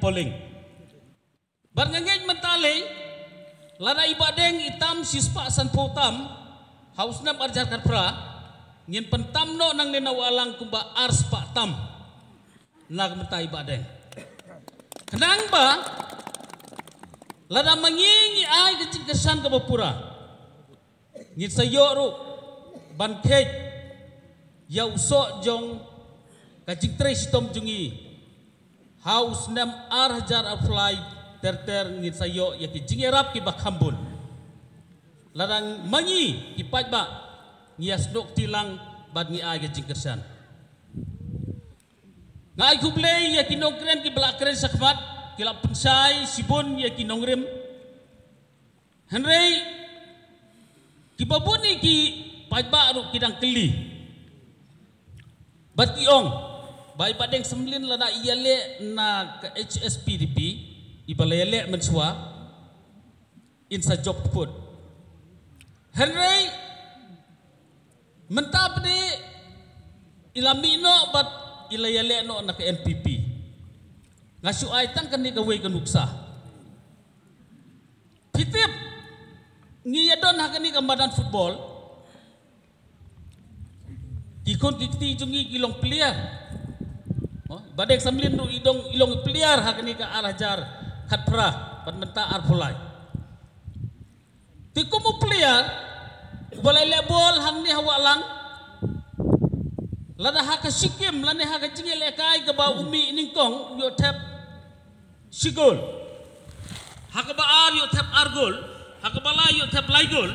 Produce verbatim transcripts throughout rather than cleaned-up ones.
polling. Bad nga ngeit mynta lei, lada i Bah Deng i tam shispah sanphew tam ha u snem arhajar khatphra, ngin pyntam noh nangne na Wahlang kumba arspah tam na ka mynta i Bah Deng. Khnang ba lada ma ngi ngi ai ka jingkyrshan kaba pura, ngin sa ïoh ruh ban kheit ïa u soh jong ka jingtrei shitom jong ngi ha u snem arhajar arphew lai ter ter. Ngin sa ïoh ïa ki jingïarap kiba kham bun lada ma ngi ki paidbah ngi ïasnoh kti lang bad ngi ai ka jingkyrshan. Nga ai khublei ïa ki nongkren kiba la kren shakhmat, ki la pynshai shibun ïa ki nongrim. Hynrei kiba bun ïa ki paidbah ruh ki dang kylli bad ki ong ba i Bah Deng Samlin lada i ïaleh na ka H S P D P, iba la ïaleh mynshuwa, in sa jop put. Hynrei mynta pat i la mih noh bad i la ïaleh noh na ka N P P. Nga shu ai tang kane kawei ka nuksa. Phi tip, ngi ïa don ha kane ka madan football, ki khun ki kti jong ngi ki long player. Oh, Bah Deng Samlin ruh i dong i long player ha kane ka arhajar khatphra bad mynta arphew lai. Te kum u player uba la leh bol hangne ha Wahlang, lada ha ka shikim lane ha ka jingïalehkai kaba u mih nyngkong u ïoh thep shi gol, ha kaba ar ïoh thep ar gol, ha kaba lai ïoh thep lai gol,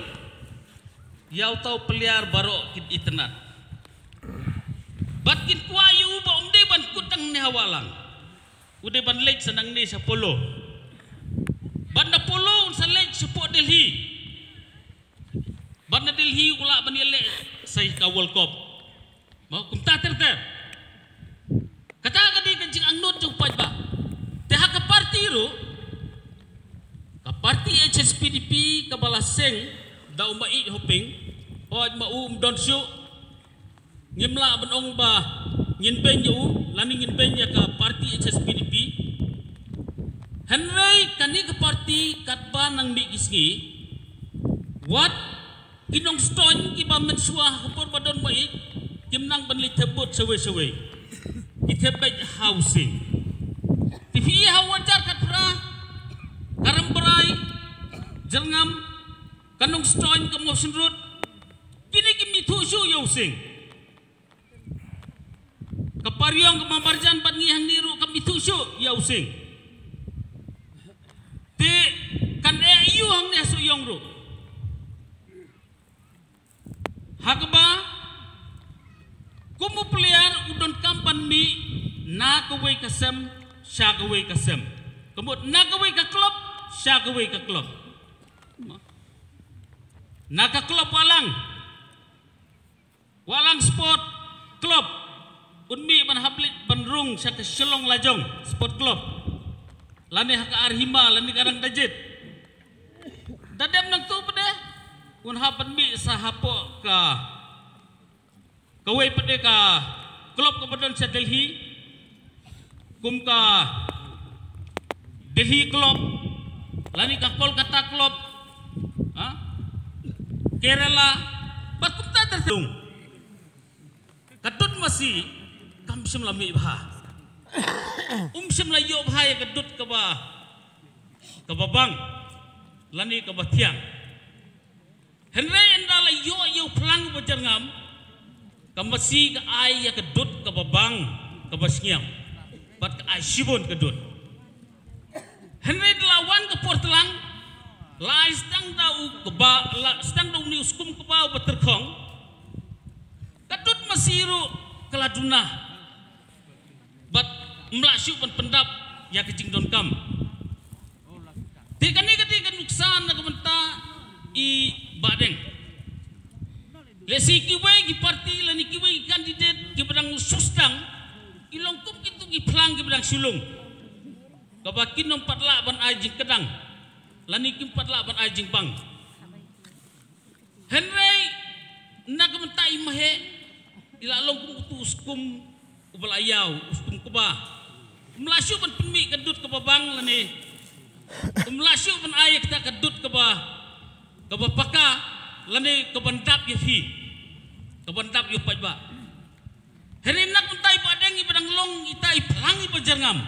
ïa uta u player baroh kin itynnad. Bad kin kwah ïa u ba um dei ban kut nangne ha Wahlang, u dei ban leit sa nangne sha Polo. Bad na Polo un sa leit shapoh Delhi. Bad na Delhi u lah ban ïaleh sa ïa ka World Cup. Mo, kumta ter ter. Kata ka dei ka jingangnud jong u paidbah. Te ha ka party ruh, ka party H S P D P kaba la seng da u Maieit Hoping, hooid ma u um don shuh, ngim lah ban ong ba ngin beiñ ïa u lane ngin beiñ ïa ka party H S P D P. Hynrei kane ka party katba nang mih ki sngi, wat ki nongstoiñ kiba mynshuwa ha ka por ba don Maieit kim nang ban leit thep vote shawei shawei, ki thep beit ha u Sing. Te phi ha u arhajar khatphra, ka Rambrai, Jyrngam, ka nongstoiñ ka Mawshynrut, kine kim ithuh shuh ïa u Sing. Ka Pariong, ka Mawmarjan bad ngi hangne ruh kam ithuh shuh ïa u Sing. Te kan eh ïa u hangne ha Sohiong ruh. Ha kaba kum u player u donkam ban mih na kawei ka sem sha kawei ka sem. Ka mut na kawei ka club sha kawei ka club. Na ka club Wahlang, Wahlang Sport Club, un mih ban hap leit ban rung sha ka Shillong Lajong Sport Club, lane ha ka Arhima lane ka Rangdajit. Da dep nangtu pat de un hap ban mih sa hapoh ka, kawei pat de ka club kaba don sha Delhi, kum ka Delhi Club lane ka Kolkata Club, ha, Kerala, bad kumta ter ter. Ka dud masi kam shym la mih bha. Um shym la ïoh bha ïa ka dud kaba, kaba bang lane kaba thiang. Hynrei ynda la ïoh ïa u phlang uba jyrngam, ka masi ka ai ïa ka dud kaba bang, kaba shngiam, bad ka ai shibun ka dud. Hynrei da la wan ka por tlang, la ai sdang da u kba, la sdang da une u skum kba uba tyrkhong, ka dud masi ruh ka la duna. Bad ym lah shuh ban pyndap ïa ka jingdonkam. Te kane ka dei ka nuksa na ka bynta i Bah Deng. Lehse kiwei ki party lane kiwei ki candidate kiba dang shu sdang, ki long kum kito ki phlang kiba dang shu lung, kaba kin ym pat lah ban ai jingkdang lane kim pat lah ban ai jingbang. Hynrei na ka bynta i Maheh, i la long kum utu u skum uba la ïaw, u skum kba. Ym lah shuh ban pynmih ka dud kaba bang lane ym lah shuh ban ai kata ka dud kaba, kaba paka lane kaban dap ïa phi, kaban dap ïa u paidbah. Hynrei na ka bynta i Bahdeng iba dang long ita i phlang iba jyrngam.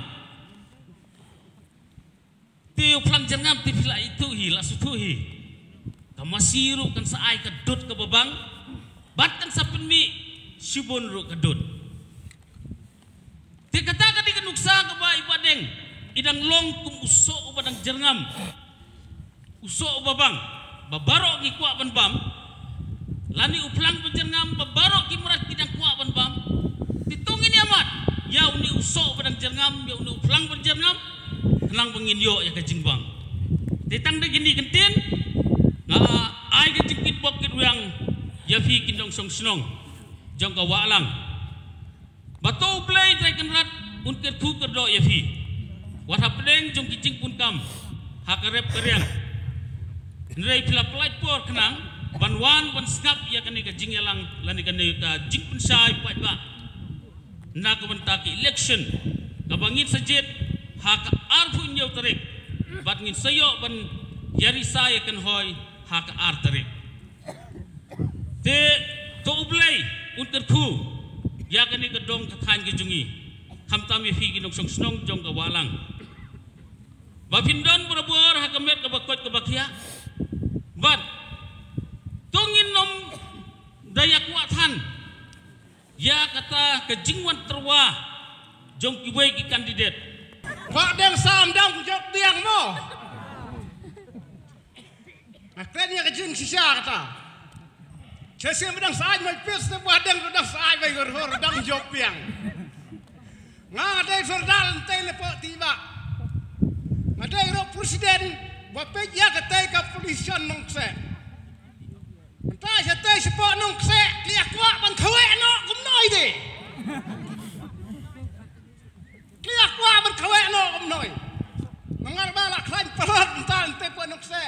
Te u phlang jyrngam te phi la ithuh hi, la sngewthuh hi. Ka masi ruh kan sa ai ka dud kaba bang bad kan sa pynmih shibun ruh ka dud. Te kata ka dei ka nuksa kaba i Bahdeng i dang long kum u soh uba dang jyrngam, u soh uba bang ba baroh ki kwah ban bam. Lane u phlang ba jyrngam ba baroh ki mrad ki dang kwah ban bam. Te to ngin ïa mad ïa une u soh ba dang jyrngam, ïa une u phlang ba jyrngam, khnang ba ngin ïoh ïa ka jingbang. Te tang da kine ki kyntien nga ai ka jingkitbok kitrwiang ïa phi ki nongshong shnong jong ka Wahlang. Ba to U Blei Trai Kynrad un kyrkhu kyrdoh ïa phi wat hapdeng jong ki jingpun kam ha ka rep ka riang. Hynrei phi la pynlait por khnang ban wan ban sngap ïa kane ka jingïalang lane kane ka jingpynshai paidbah na ka bynta ka election kaba ngin sa jied ha ka arphew hynñiew tarik bad ngin sa ïoh ban ïa risa ïa kynhoi ha ka ar tarik. Te to U Blei un kyrkhu ïa kane ka dong ka thaiñ ka jong ngi, khamtam ïa phi ki nongshong shnong jong ka Wahlang. Ba phin don barabor ha ka met kaba koit kaba khiah. Bad to ngin ym da ïa kwah than ïa kata ka jingwan tyrwa jong kiwei ki kandidet. Bahdeng sam dang jop biang mo. Nga kren ïa ka jingshisha kata. Shisha ba dang sa ai mai pis te Bahdeng ruh dang sa ai mai hor hor dang jop biang. Nga dei sordar te le po ti ba. Nga dei ruh president ba peit ïa kata ka position Nongkseh. Mynta sha te shapoh Nongkseh ki ïa kwah ban kaweh noh kumno ïa de. Ki ïa kwah ban kaweh noh kumno ïa. Nga ba la khlaiñ palat mynta te poh Nongkseh.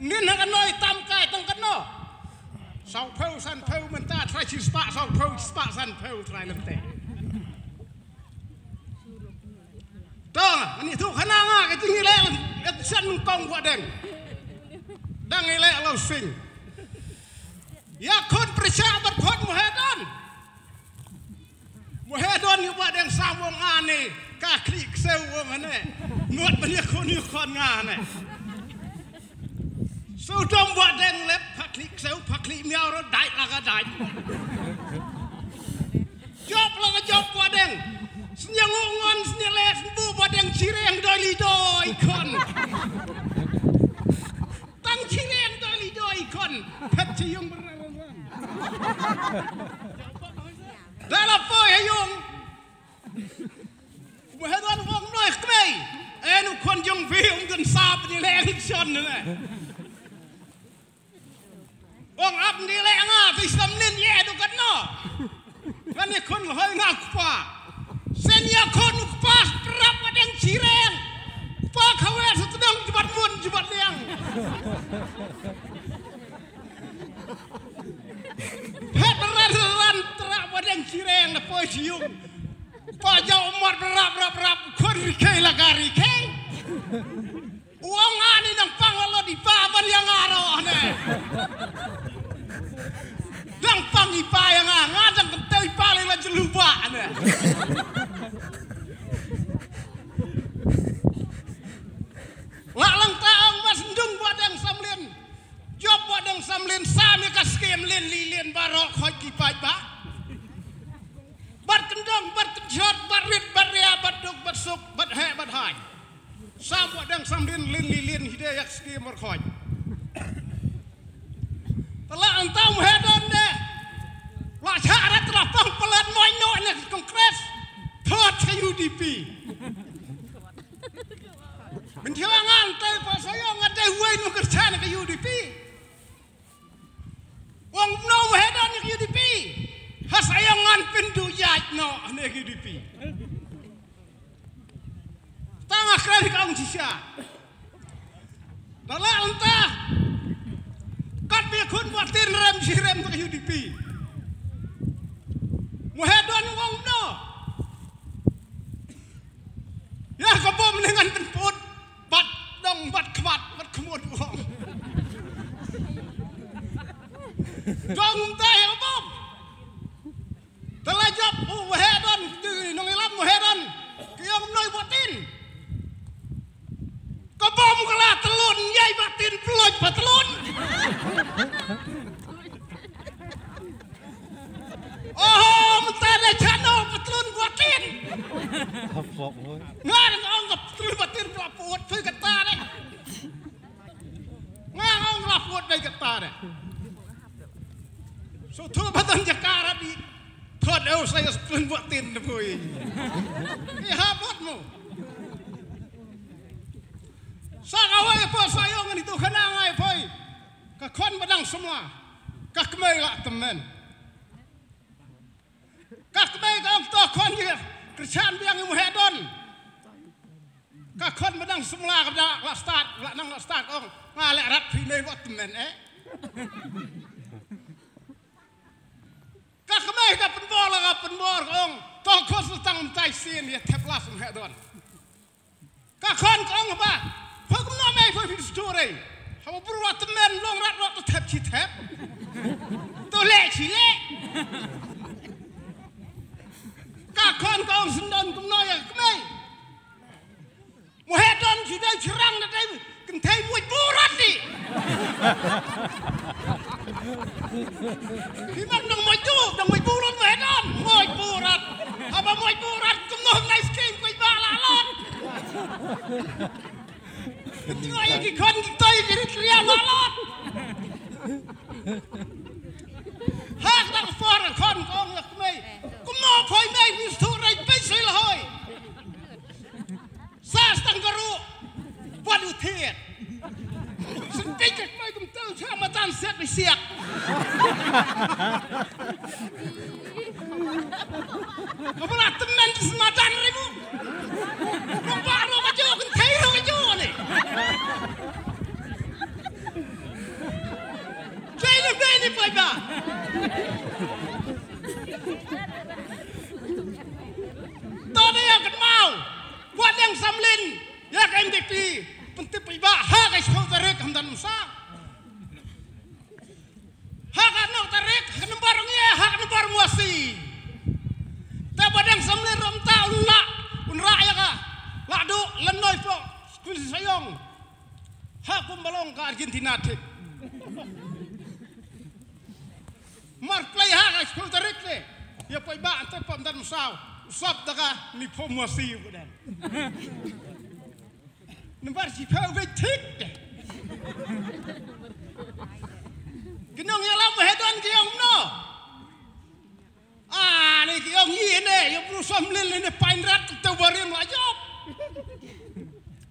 Nin ha kano i tam kai tang kano. Saw phew san phew mynta trai chi spah saw phew chi spah san phew trai lem te. To nga ni tu khana nga ka jingïaleh election nyngkong Bahdeng. Dang ïaleh law sing. Ïa khun pyrshah bad khun Mohe Don. Mohe Don ïa Bahdeng sam ong ane ka khlieh ksew ong ane. Mut ban ïa khun ïa khun nga ane. Sudom Bahdeng lep pha khlieh ksew pha khlieh miaw ruh dait la ka dait. Jop la ka jop Bahdeng. Sñiang u ngon sñiang leh sñiang bu Bahdeng chireng doi li doi khun. Tang chireng doi li doi khun. Phet chi yung ber. Da la poi ha yung. Mohe Don ong noi kmei. En u khun jong phi um dun sap ni le election ne. Ong ap ni le nga ti sam nin ye du kat no. Kan ni khun hoi nga kpa. Sen ya khun kpa prap adeng chireng. Kpa khawer sa tedang jibat mun jibat liang. Het ran ran trap adeng chireng na poi siung. Pa jau mat rap rap rap khun rikhei la ka rikhei. Uang ani nang pang la di pa ban yang aro ne. Nang pang i pa yang nga dang kentei pa le la jelu ba ne. La lang ta ong ba sendung ba dang samlin. Jop ba dang samlin sam ka skim lin li lin ba ro khoi ki pai ba. Bat kendong bat kejot bat rit bat ria bat duk bat suk bat he bat hai. Sam wa dang sam lin lin li lin hide yak ski mor khoj. Tala antam he don de. Wa cha rat la pang pelat moy no ne kongres. Thot cha U D P. Min thiwa ngan te pa sayo nga de wei nu kerchan ka U D P. Wong no he don ka U D P. Ha sayo ngan pindu yaj no ne ka U D P. Tang a kren ka ong shisha. Tala anta. Kat bi khun buat tin rem shi rem ka U D P. Mo he don wong no. Ïa ka bom ne ngan pynput bad dong bad khmat bad khmut u ong. Dong tai ïa ka bom. Te la jop u Waheh Don, u nongïalam Waheh Don. Ki ong, "Mnoi Bah Tin? Ka bom ka la tlun, ïai Bah Tin, pynlong ba tlun." Oh, mynta dei chano ba tlun Bah Tin. Hapok hoi. Nga dang ong ka tlun Bah Tin, pla put phi kata dei. Nga ong la put dei kata dei. So tu ba don jakara di. Thot eu sa ïa tlun Bah Tin de poi. Ïa hapot mo. Sa kawei poi sa ïong ni tu khana ngai poi. Ka khon ba dang samla. Ka kmei la tymmen. Ka kmei ka ong to khon ïa. Kyrshan biang ïa u Waheh Don. Ka khon ba dang samla ka ba dang la start, la nang la start ong. Nga leh rat phi nei wat tymmen eh. Ka kmei ka pynbor la ka pynbor ka ong. To khon sa tang mynta sien ïa thep la u Waheh Don. Ka khon ka ong ba. Pha kumno mei pha phi sdure. Haba bru wat tymmen long rat wat to thep chi thep. To leh chi leh. Ka khon ka ong sndon kumno ïa kmei. Mo he don chi dei chi rang na dei kynthei muid burat ni. Ki man dang muid du, dang muid burat mo he don, muid burat. Haba muid burat kumno nai skim kui ba la lot. Kynthei ki khon ki toi ki rit ria la lot. Hak dang for khon kong yak mei. Kumno phoi mei ni stu rai pei sui la hoi. Sa stang ka ruh. Wat u thied. Sempit ka kmai kum tau cha matan siak ni siak. Ka bala temen tu sematan ribu. Romba ro ka jo, kan thai ro ka jo ni. Jai le dai ni pai ba. To ne ya kan mau. Wat yang samlin. Ya ka N D P, pyntip ïa ba, ha ka shiphew tarik, hamdan masa. Ha ka nok tarik, ha ka nombar ngi, ha ka nombar muasi. Te ba dang samlin rom ta un la, un ra ïa ka. La du, lynnoh po, skul si sayong. Ha kum ba long ka Argentina thik. Mar play ha ka shiphew tarik le. Ïa poi ba ante pom dan musaw. Sap da ka ni pom muasi ïa u dan. Nambar shiphew beit thik. Ki nongïalam he don ki ong no. Ah, ni ki ong ïa ne, ïa bru samlin ne pain rat te barim la jop.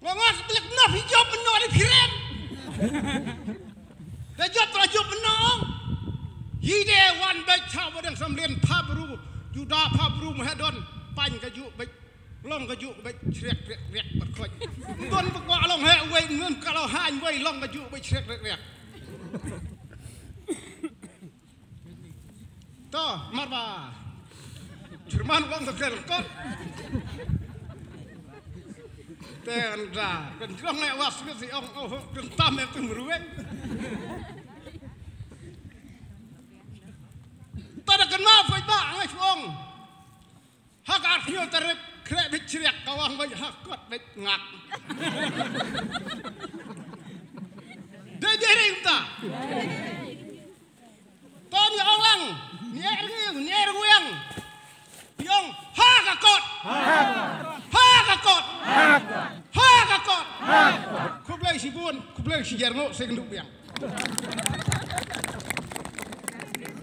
Nga nga klik no phi jop no ni phi rem. Te jop la jop no. Yi de wan beit cha ba dang samlin pha bru. Juda pha bru mo he don pain ka ju beit. Long ka ju beit shrek rek rek bat khoj. Don bek ba long he wei ngun ka lo han wei long ka ju beit shrek rek rek. To, mar ba. Chairman kong to kel kot. Te anda, kan jong ngai was ngai si ong oh, kan tam em tum rueng. Ta da kan ma phai ba ngai ong. Ha ka arphew tarik khreh beit chriak ka wang beit ha kot beit ngak. Dei dei ri ta. To ni ong lang, ni er ngi, ni er ngi yang. Yong, ha ka kot. Ha ka kot. Ha ka kot. Khublei shibun, khublei shi jar ngo sing du biang.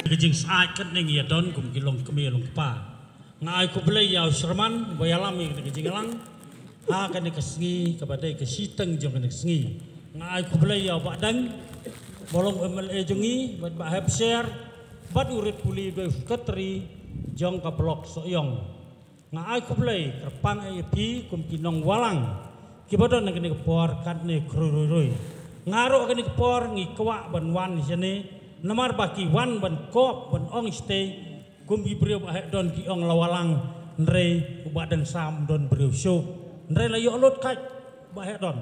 Ka jingsai kat ning ïa don kum ki long kmie long kpa. Nga ai khublei ïa u Sherman ba ïalam ïa ka jingïalang. Ha kane ka sngi kaba dei ka shiteng jong kane ka sngi. Nga ai khublei ïa u Bah Deng ba long M L A jong ngi bad Bah Hepsher bad u Rit Puli ba u secretary jong ka block Sohiong. Nga ai khublei kyrpang ïa phi kum ki nongwalang kiba don ha kane ka por katne khrui rui rui. Nga ruh ha kane ka por ngi kwah ban wan shane namar ba ki wan ban kop ban ong shatei. Kum ki briew ba heh don ki ong la walang, hynrei u Bah Deng Sam don briew suk. Hynrei la ïoh lut kait ba heh don.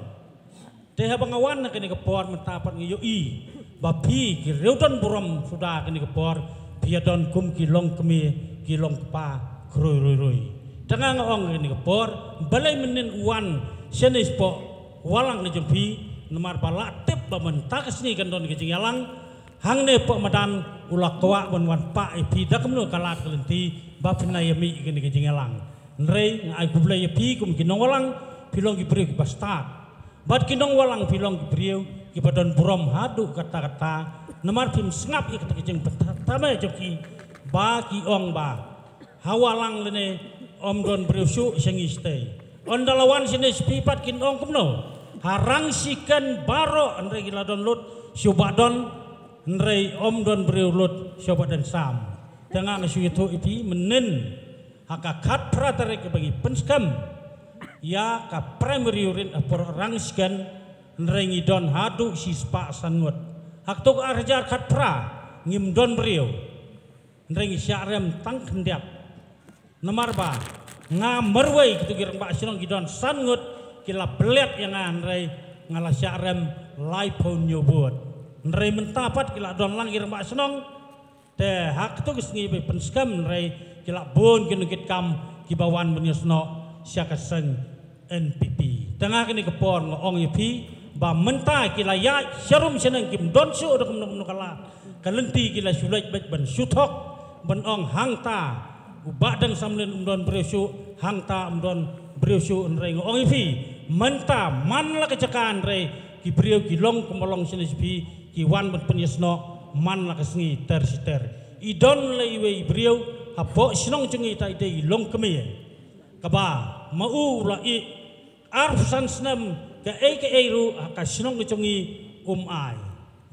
Te haba nga wan ha kane ka por mynta pat nga ïohi ba phi ki riew don burom suda kane ka por phi ïa don kum ki long kmie ki long kpa khrui rui rui. Te nga nga ong kane ka por balei mynnin u wan shane shapoh walang ka jong phi namar ba la tip ba mynta ka sngi kan don ka jingïalang. Hangne poh madan u la kwah ban wan pah ïa phi da kumno ka lad ka lynti ba phin ïa mih ïa kane ka jingïalang. Hynrei nga ai khublei ïa phi kum ki nongwalang phi long ki briew kiba stad. Bad ki nongwalang phi long ki briew kiba don burom haduh katta katta. Namar phim sngap ïa kata ka jingpynthame jong ki ba ki ong ba ha walang lane ym don briew shuh sha ngi shatei. Ynda la wan shane sha phi pat kin ong kumno? Ha rang shiken baroh hynrei ki la don lut shuh ba don hynrei ym don briew lut shuh ba don sam. Te nga nga shu ïathuh ïa phi mynnin ha ka khatphra tarik ba ngi pynskhem ïa ka primary unit ha por rang shiken hynrei ngi don haduh shispah san ngut. Ha kato ka ar hajar khatphra ngim don briew. Hynrei ngi shah rem tang khyndiat. Namar ba nga marwei kito ki rangbah shnong ki don san ngut ki la blet ïa nga hynrei nga la shah rem laiphew hynñiew vote. Hynrei mynta pat ki la don lang ki rangbah shnong. Te ha kito ki sngi ba pynskhem hynrei ki la bun ki nongkitkam kiba wan ban ïasnoh sha ka seng N P P. Te nga kane ka por nga ong ïa phi ba mynta ki la ïaid sharum shaneng kim don shuh da kumno kumno ka lad ka lynti ki la shu leit beit ban shu thok ban ong hangta u Bah Deng Samlin um don briew shuh, hangta um don briew shuh. Hynrei nga ong ïa phi mynta man la ka jaka hynrei ki briew ki long kumba long shane sha phi ki wan ban pynïasnoh man la ka sngi ter shi ter. I don la iwei i briew hapoh shnong jong ngi ta i dei i long kmie kaba ma u la ïeh arphew san snem kaei kaei ruh ha ka shnong ka jong ngi um ai.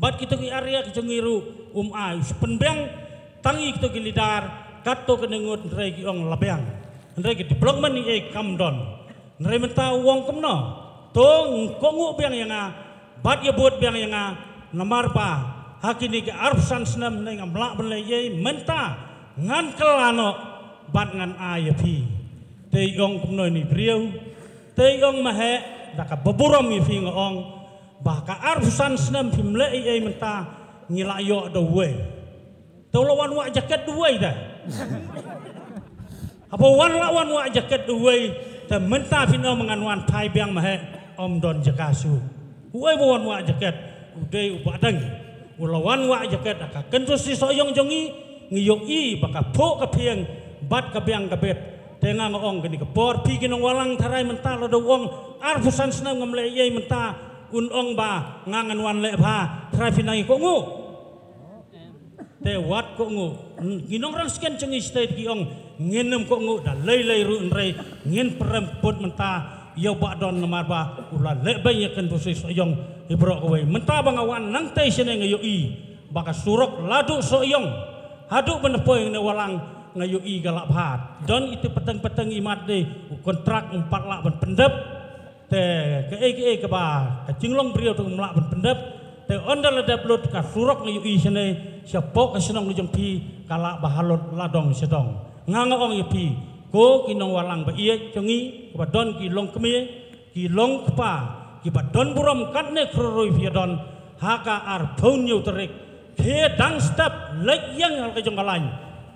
Bad kito ki area ka jong ngi ruh um ai, u shu pynbiang tang ïa kito ki leader katto katne ngut hynrei ki ong la biang. Hynrei ki development ïa ei kam don. Hynrei mynta u ong kumno? To ngin kohnguh biang ïa nga bad ïa bud biang ïa nga namar ba ha kine ki arphew san snem ne ngam lah ban leh ei ei mynta ngan kylla noh bad ngan ai ïa phi. Te i ong kumno ine i briew? Te i ong ma heh da kaba burom ïa phi nga ong ba ka arphew san snem phim leh ei ei mynta ngi la ïoh da uwei. Te u la wan wah jaket da uwei te. Haba wan la wan wah jaket da uwei te mynta phin ong ngan wan phai biang ma heh ym don jaka shuh. Uwei ba wan wah jaket u dei u Bah Deng. U la wan wah jaket ha ka constituency Sohiong jong ngi, ngi ïohi ba ka phuh ka phieng bad ka biang ka bit. Te nga nga ong kane ka por phi ki nongwalang tharai mynta lada u ong arphew san snem ngam leh ei ei mynta un ong ba nga ngan wan leh bha, tharai phi nang ïa kohnguh. Te wat kohnguh. Ngi nongrang sken jong ngi state ki ong ngin ym kohnguh da lei lei ruh hynrei ngin pyrem put mynta ïa u Bah Don namar ba u la leh beiñ ïa ka constituency Sohiong hi baroh kawei. Mynta ba nga wan nangtei shane nga ïohi ba ka surok la duh Sohiong haduh ban da poi ne Walang nga ïohi ka la bha. Don ite pateng pateng i mat de u kontrak um pat lah ban pyndep. Te kaei kaei kaba ka jinglong briew te um lah ban pyndep. Te ynda la dep lut ka surok nga ïohi shane shapoh ka shnong ka jong phi ka lah ba halot la dong sha dong. Nga nga ong ïa phi ko ki nongwalang ba ïeit jong ngi kaba don ki long kmie ki long kpa kiba don burom katne khrui rui phi ïa don ha ka arphew hynñiew tarik. Khie dang step leit ïeng ha ka jong ka lain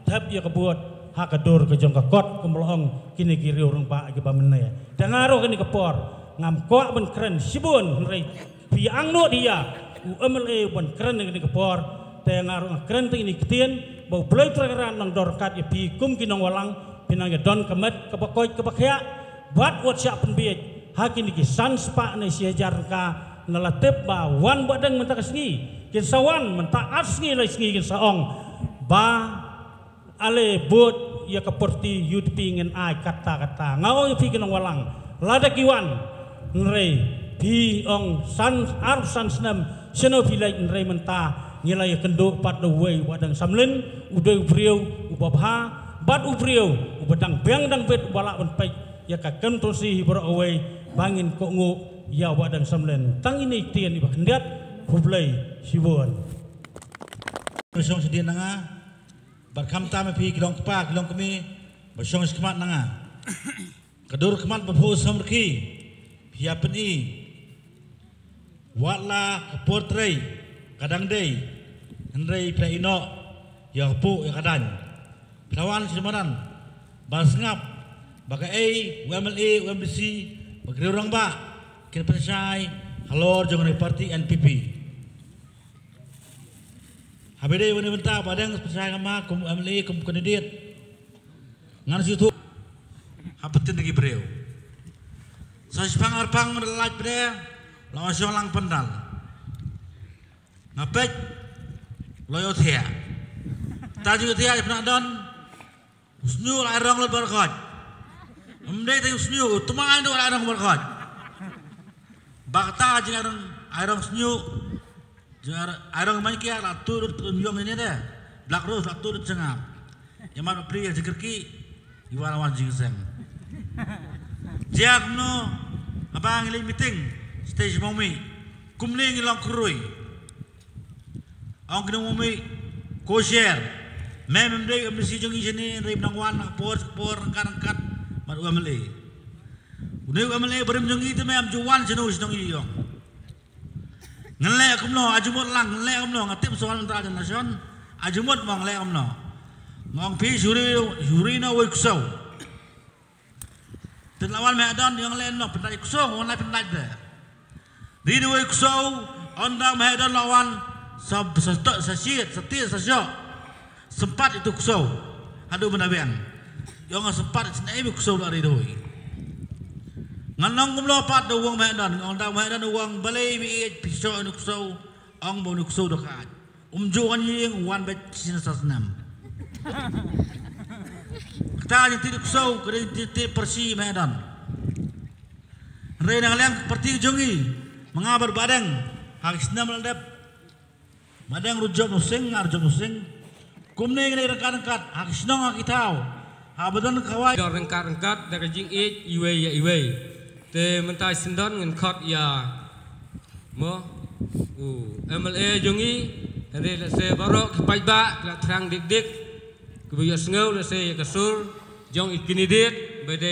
thep ïa ka vote ha ka dur ka jong ka kot kumba la ong kine ki riew rangbah kiba mynne. Te nga ruh kane ka por ngam kwah ban kren shibun hynrei phi angnud ïa u M L A ban kren kane ka por. Te nga ruh nga kren te ine i ktien ba U Blei Trai Kynrad nang dor kat ïa phi kum ki nongwalang phi nang ïa don ka met kaba koit kaba khiah bad wat shah pynbiej ha kine ki san spah ne shi hajar tyngka. Na la tip ba wan Bah Deng mynta ka sngi kin sa wan mynta ar sngi lai sngi kin sa ong ba ale vote ïa ka party U D P ngin ai katta katta. Nga ong ïa phi ki nongwalang lada ki wan hynrei phi ong san ar san snem shano phi leit hynrei mynta ngi la ïa kynduh pat da uwei Bah Deng Samlin u dei u briew uba bha bad u briew uba dang biang dang bit uba lah ban peit ïa ka constituency hi baroh kawei ba ngin kohnguh ïa Bah Deng Samlin. Tang ine i ktien iba khyndiat. Khublei shibun. Ba shong shadien na nga bad khamtam ïa phi ki long kpa ki long kmie ba shong shakhmat na nga. Ka dur khmat ba phu samrki phi ïa pyni. Wat la ka por trei ka dang dei, hynrei phi la ïehnoh ïa ka phuh ïa ka daiñ. Phi la wan sha madan ba sngap ba kaei u M L A, u M D C, ba ki riew rangbah kin pynshai halor jong ka party N P P. Haba dei wan na bynta ba dang pynshai nga ma kum M L A, kum candidate. Ngan shu thuh ha pyrthei ki briew. Sa shipang arpang da lait pyrthei la wan shong lang pandal. Nga peit la ïohthiah. Ta jingïohthiah ïa pynah don. U sniu la ai rong lut barkhot. Ym dei te u sniu, u tmai ndu la ai rong barkhot. Ba kata jing ai rong, ai rong sniu. Jing ai, ai rong main kia la tu lut ym ïong ine de. Black Rose la tu lut jingap. Ïa mat pri ïa jingkyrki. Iwa la wan jingseng. Jia kumno, haba ngi leit meeting stage mawmih. Kumne ngi long kyrui. Ong kine mawmih, ko sher. Mem em dei em dei si jong ngi shane, em dei nang wan na ka por, ka por, ryngkat, ryngkat bad u M L A. Une u M L A barim jong ngi te mem ju wan shano shano ngi ong. Ngan leh kumno, a jumut lang, ngan leh kumno, nga tip sawal mynta jan nation, a jumut mo ngan leh kumno. Nga ong phi shu ri, shu ri na uwei u ksew. Te la wan Meh Don, ong leh kumno, pyndait u ksew, wan lai pyndait de. Ri na uwei u ksew, ong dang Meh Don la wan, sa, sa tok, sa shit, sa tied, sa shoh. Sympat itu u ksew. Haduh mynta biang. Ong sympat, sngewbha u ksew la ri doi. Ngan ong kumno pat da u ong Meh Don, ong dang Meh Don u ong balei phi ïeit phi shoh ïa u ksew, ong ba u ksew da ka ait. Um ju wan ïing, wan beit shisien sa snem. Kata jingtied u ksew, ka dei jingtied pyrshah Meh Don. Hynrei na ka liang party jong ngi, ma nga bad Bah Deng, ha ki snem la dep. Bah Deng ruh jop u sing, nga ruh jop u sing. Kumne ngi leit ryngkat ryngkat, ha ki shnong ha ki thaw. Haba don kawei. Don ryngkat ryngkat, da ka jingïeit, iwei ïa iwei. Te mynta shisien don ngan khot ïa mo, u M L A jong ngi, hynrei lehse baroh ki paidbah, ki la thrang dik dik, kiba ïohsngew lehse ïa ka sur jong i candidate, ba dei